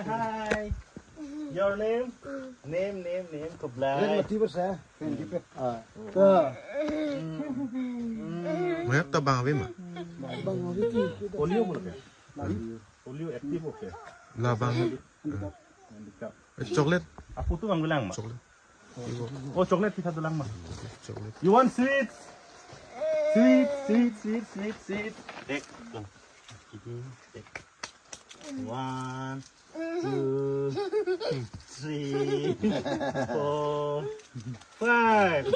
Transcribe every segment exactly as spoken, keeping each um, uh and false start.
Hi. Your name? Name, name, name. Kublai. Mati bersa. Pendipet. Ah. Tuh. Mayak ta bang ave ma? Bang ave ki. Polio boleh ke? Polio active oke. La bang. Handicap. Eh, chocolate. Apo tu bang bilang ma? Chocolate. Oh, chocolate kita bilang ma. Chocolate. You want sweet? Sweet, sweet, sweet, sweet, sweet. Take. Take. One, two, three, four, five.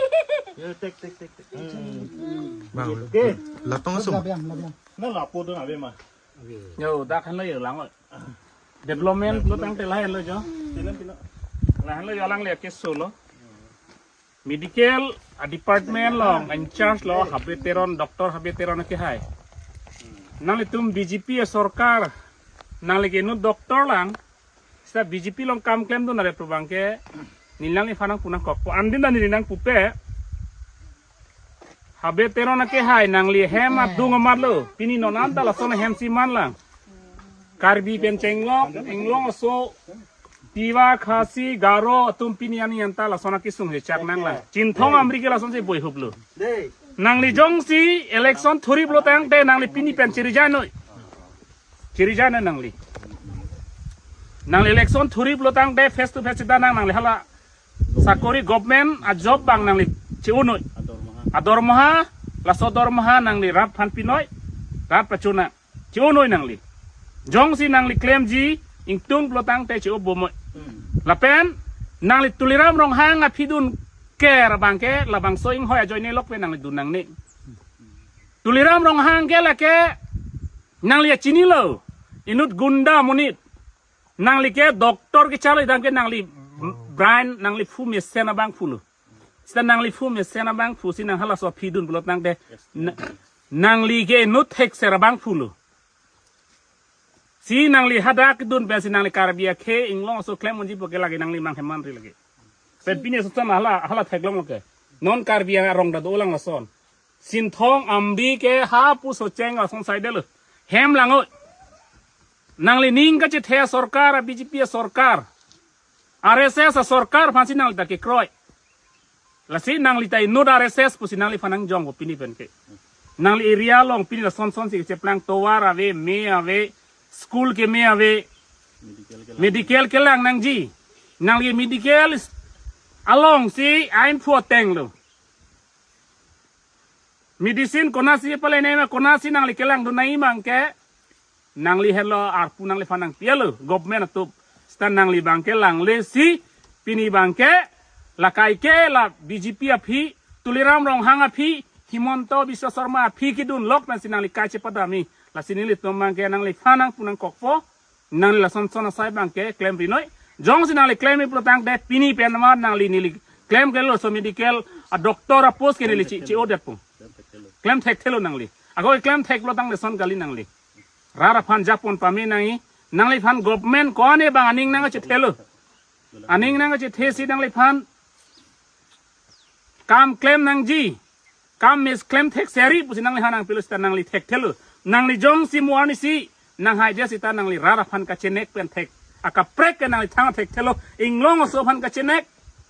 You take, take, take, take. Hmm. Bang, okay. Latong asum. Labiang, labiang. Na lapu tu na be ma. Yo, dak henlo yo lang oi. Development lo tangte lahenlo jo. Tina, tina. Lahenlo yo lang le ke solo. Medical a department along in charge lo Habe Teron, Doctor Habe Teron ke hai. Nanglitum B J P sorkar nangli ke inut doctor lang. Seta B J P along kam klemdun are pu bangke neli nangliphan nangpu nangkokpo, andin dan neli nangpupe. Habe Teron ke hai, nangli hem adung amat lo. Pini non anta lason hem si man lang. Karbi pen chenglok, Anglong aso, Tiwa, Khasi, Garo atum pini ani anta lason akesung hechak nang lang. Chinthong Amri ke lason si boi hup lo. Nangli jongsi election thurip lo tangte nangli pini pen chirijan noi. Chirijan noi nangli. Nangli election thurip lo tangte face to face ta nang nangli hala sakori government a job bang nangli che-o noi. Adormaha, laso dormaha nangli rat aphan pinoi, rat pachuna. Che-o noi nangli. Jongsi nangli klemji ingtung lo tangte che-o bomoi. Lapen nangli Tuliram Ronghang aphi dun ke ra bangke labangso inghoi ajoine lok pen nangli dun nangne. Tuliram Ronghang ke lake nangli achinilo, inut gunda monit. Nangli ke doctor kechalo idam ke nangli brain, nangli phu mesen abangphu lo. Seta nangli phu mesen abangphu si nang halaso aphi dun pulo tangte na-, nangli ke inut thekser abangphu lo. Si nangli hadak dun pen si nangli Karbi akhei Anglong aso klem unji puke lake nangli mang heman ri lake. Pen pini aso hala, hala theklong lake. Non Karbi arong ta dolang lason. Chinthong Amri ke ha pu Socheng ason saidelo. Hem lang oi. Nangli ning kachethe sorkar, B J P sorkar, R S S sorkar aphan si nangli ta kekroi. Lasi nangli ta inut R S S pusi nangliphan nangjong ko pini pen ke. Nangli area along pini lason son si kecheplang tovar ave, me ave, school keme ave, medical kelang nangji. Nangli medical along si ain phu ateng lo. Medicine konasi pale nema konasi nangli kelang dun nai mang ke nangli helo arpu nangliphan nangpialo government atum. Seta nangli bangke langle si pini bangke lakai ke la B J P aphi, Tuliram Ronghang aphi, Himanta Biswa Sarma aphi kedun lok nang si nangli kai chepadami. Lasi nelitum bangke nangliphan nangpu nangkokpo. Nangli lason son asai bangke klem ri noi. Jongsi nangli klem iplo tangte pini pen ma nangli neli klem ke laso medical a doctor a post ke neli che-, che-o detpo. Klem thekthelo nangli. Ako klem theklo tangte son kali nangli. Rat aphan japon pame nangji. Nangliphan government ko-an bang aning nangchethelo. Aning nangchethe si nangliphan kam klem nangji. Kam mes klem thek seri pusi nangliphan nangpilo seta nangli thekthelo. Nangli jongsi mo arnisi nanghai dia seta nangli rat aphan kachenek pen thek. Akaprek ke nangli thang thekthelo. Anglong aso aphan kachenek.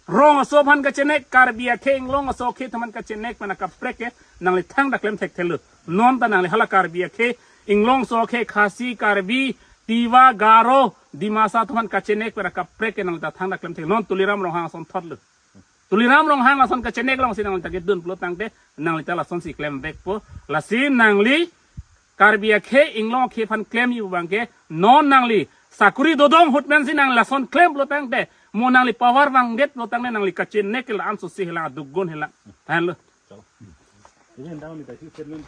Rong aso aphan kachenek. Karbi akhei Anglong aso akhei atum aphan kachenek pen akaprek ke nangli thangta klem thekthelo. Non ta nangli hala Karbi akhei Anglong aso akhei Khasi, Karbi, Tiwa, Garo, Dimasa atum aphan kachenek pen akaprek ke nangli ta thangta klem thek. Non Tuliram Ronghang asonthotlo. Tuliram Ronghang lason kachenek along si nangli ta kedun pulo tangte nangli ta lason si klem vekpo. Lasi nangli Karbi akhei Anglong akhei aphan klemji bangke non nangli sakuri dodong ahut pen si nang lason klem pulo tangte mo nangli power vangdet pulo tangte nangli kachenek la anso si helang adugun helang. Thanlo. Ini hendang ni tadi statement.